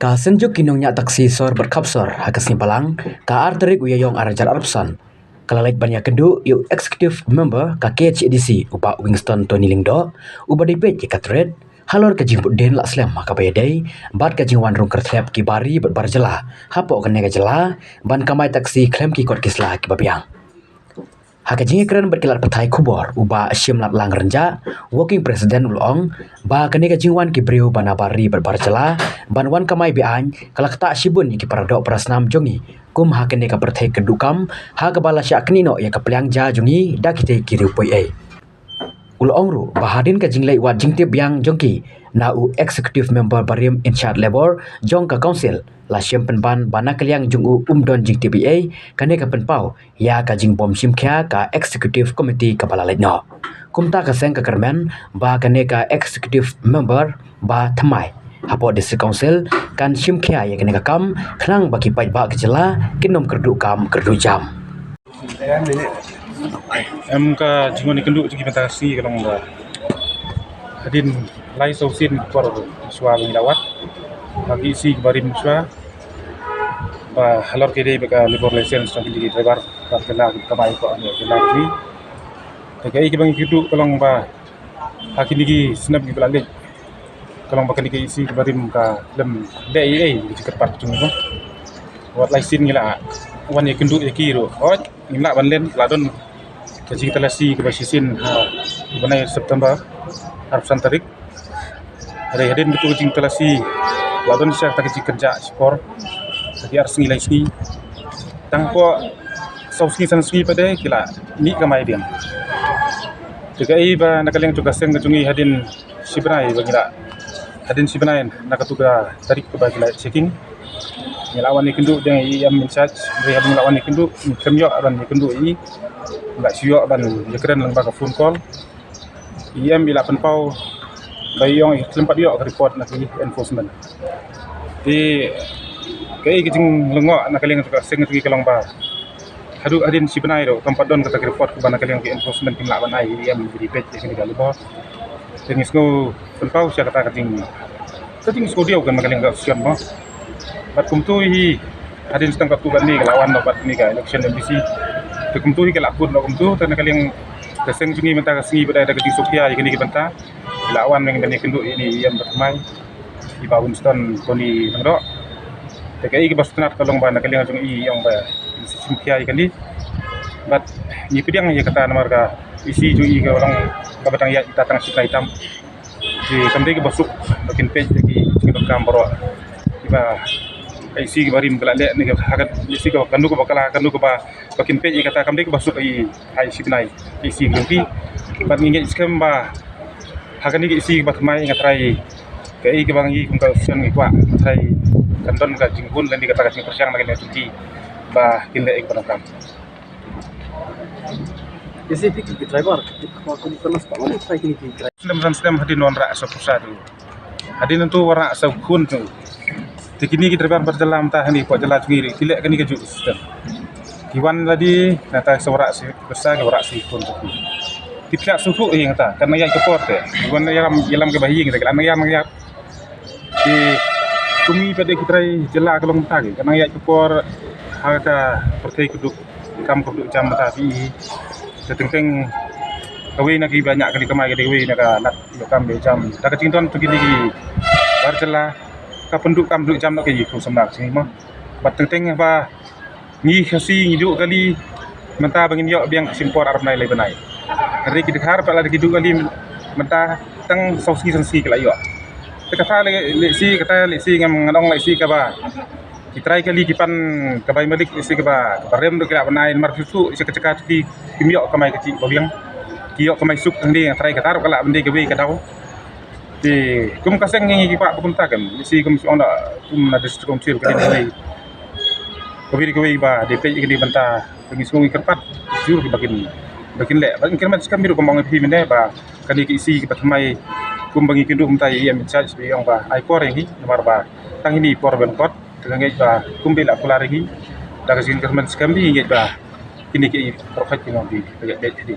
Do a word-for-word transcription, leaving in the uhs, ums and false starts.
Ka seng jong ki nongñiah taksi sor bad khapsor ha ka sngi Balang, ka ar tarik u Ïaïong ar hajar arphew san, ka la leit ban ïakynduh ïa u Executive Member ka K H A D C, u Bah Winston Tony Lyngdoh, uba dei peit ïa ka tret halor ka jingbud dien la slem ha kaba ïadei bad ka jingwan rung kyrthlep ki bar ri bad bar jylla hapoh kane ka jylla ban kamai taksi khlem ki kot ki sla kiba biang. Ha ka jingïakren bad ki lad pathai khubor, u Bah Shimlatlang Rynjah, Working President, u la ong ba kane ka jingwan ki briew ba na bar ri bad bar jylla ban wan kamai be-aiñ ka la ktah shibun ïa ki paradoh parasnam jong ngi kum ha kane ka pyrthei kyrduh kam, ha kaba la shah knieh noh ïa ka pliang ja jong ngi da kitei ki riewpoi ei. U la ong ruh ba hadien ka jingleit wad jingtip biang jong ki na u Executive Member barim in charge Labour jong ka Council, la shem pynban ba na ka liang jong u um don jingtip ei ei, kane ka pynpaw ïa ka jingbym shim khia ka Executive Committee kaba la leit noh. Kumta ka seng ka kyrmen ba kane ka Executive Member ba thymmai hapoh District Council kan shim khia ïa kane ka kam, khnang ba ki paidbah ka jylla kin ym kyrduh kam kyrduh jam. Em, ka jingwan ïakynduh jong ngi mynta ka sngi ka long ba hadien lai saw sien por shuwa ba ngi la wad ha ki E C barim shuwa, ba halor ka ïadei bad ka labour license jong kine ki driver bar jylla kiba kamai hapoh kane ka jylla ka jong ngi. Te kaei kaba ngi ïakynduh ka long ba ha kine ki snem kiba la leit, ka long ba kane ka E C barim ka lem leh ei ei ki jingkyrpad jong ngi. Wat lai sien ngi la wan ïakynduh ïa ki ruh, hooid ngim lah ban len, la don ka jingtalasi kaba shisien ha u bnai September, arphew san tarik. Hynrei hadien katu ka jingtalasi la don shisha kata ka jingkynjah shipor, ka ki ar sngi lai sngi. Tang hapoh saw sngi san sngi pat de ki la mih kamai biang. Te kaei ba na ka liang jong ka seng ka jong ngi hadien shi bnai ba ngi la, hadien shi bnai na katu ka tarik kaba ki la checking, ngi la wan ïakynduh jong i E M in charge. Hynrei hadien ngi la wan ïakynduh, ngi khlem ïoh ban ïakynduh ïa i, ngi la shu ïoh ban ïakren lyngba ka phone call. E M i la pynpaw ba i ong i khlem pat ïoh ka report na ki enforcement. Te kaei ka jinglyngngoh na ka liang ka seng ka jong ngi ka long ba haduh hadien shi bnai ruh kam pat don kata ka report kaba na ka liang ka enforcement kim lah ban ai ïa i E M ba dei peit ïa kane ka labour. Te ngi sngew pynpaw sha kata ka jing, ka jingsngewdiaw ka na ka liang ka association mo. Bad kumtu hi hadien sdang katto katne ka la wan noh bad kane ka election M D C. Te kumtu hi ka la kut noh kumtu, te na ka liang ka seng jong ngi mynta ka sngi ba dei da ka jingsngewkhia ïa kane ka bynta, ka la wan ban ïakynduh ïa ine i E M ba thymmai, i Bah Winston Tony Lyngdoh. Te kaei kaba sngewtynnat ka long ba na ka liang jong i i ong ba in sa shim khia ïa kane. Bad ngi pdiang ïa kata namar ka E C jong i ka long kaba dang ïaid ita tang shi bnai tam. Te kam dei kaba suk ba kin peit ïa ki jingdonkam baroh. Kiba ka E C kiba rim ka la leh ne ka ha ka E C kaba kano kaba kala kano kaba ba kin peit ïa kata kam dei kaba suk ïa i ha E C bnai, E C jong ki. Bad ngi ngeit skhem ba ha kane ka E C kaba thymmai nga trai kaei kaba ngi kum ka association ngi kwah, nga trai kan don ka jinghun lane kata ka jingpyrshang na ka liang jong ki ba kin leh ïa kaba donkam. Jesse, phi ki driver, phi ki driver. Snem san snem hadien wanrah sa pyrsa tu. Hadien tu wanrah sa khun tu. Te kine ki driver bar jylla mynta hangne hapoh jylla jong ngi ki leh kane kajuh ka system. Ki wan lade nangta sa wanrah sa pyrsa, ki wanrah sa khun tu. Te phi ïa sngewthuh hi nangta, kan nang ïaid ka por te. Ki wan ïalam, ïalam kaba hi nangta, ki la nang ïaid, nang ïaid. Te kum ngi pat de ki trai jylla ka long mynta ki, kan nang ïaid ka por ha ka pyrthei kyrduh kam kyrduh jam mynta phi i. Te teng teng kawei na kiba ñiah kali kamai ka dei kawei na ka lad ïoh kam ïoh jam. Da ka jingdon jong kine ki bar jylla, ka pynduh kam duh jam noh ka i khun samla ka jingim. Bad teng teng ba ngi Khasi ngi duh kali mynta ba ngin ïoh biang ka shim por ar bnai lai bnai. Hynrei ki Dkhar pat lada ki duh kali mynta tang saw sngi san sngi ki la ïoh. Te kata lehse, kata lehse ngam, ngan ong lehse kaba ki trai kali ki pan ka bai malik, lehse kaba, kaba rem ruh ki lah ban ai namar shuh shuh sha ka jaka jong ki kim ïoh kamai ka jingbabiang. Ki ïoh kamai suk hangne, nga trai kata ruh ka lah ban dei kawei ka daw. Te kum ka seng ngi ngi kwah ba kumta kan, lehse kum shu ong da kum na District Council ka dei kawei, kawei kawei ba dei peit ïa kane bynta. Ba ngi sngew ngi kyrpad jur ba kin, ba kin leh, ba kin kyrmen skhem biru kum ba ong ïa phi mynne ba kane ka E C kaba thymmai kum ba ngi kynduh mynta ïa i E M in charge ba i ong ba ai por ïa ngi namar ba tang ine i por ban kot. Te nga ngeit ba kum ba i la kular ïa ngi da ka jingkyrmen skhem ba ngi ngeit ba kine ki i por khot ki nong bi ba ïa beit ïa di.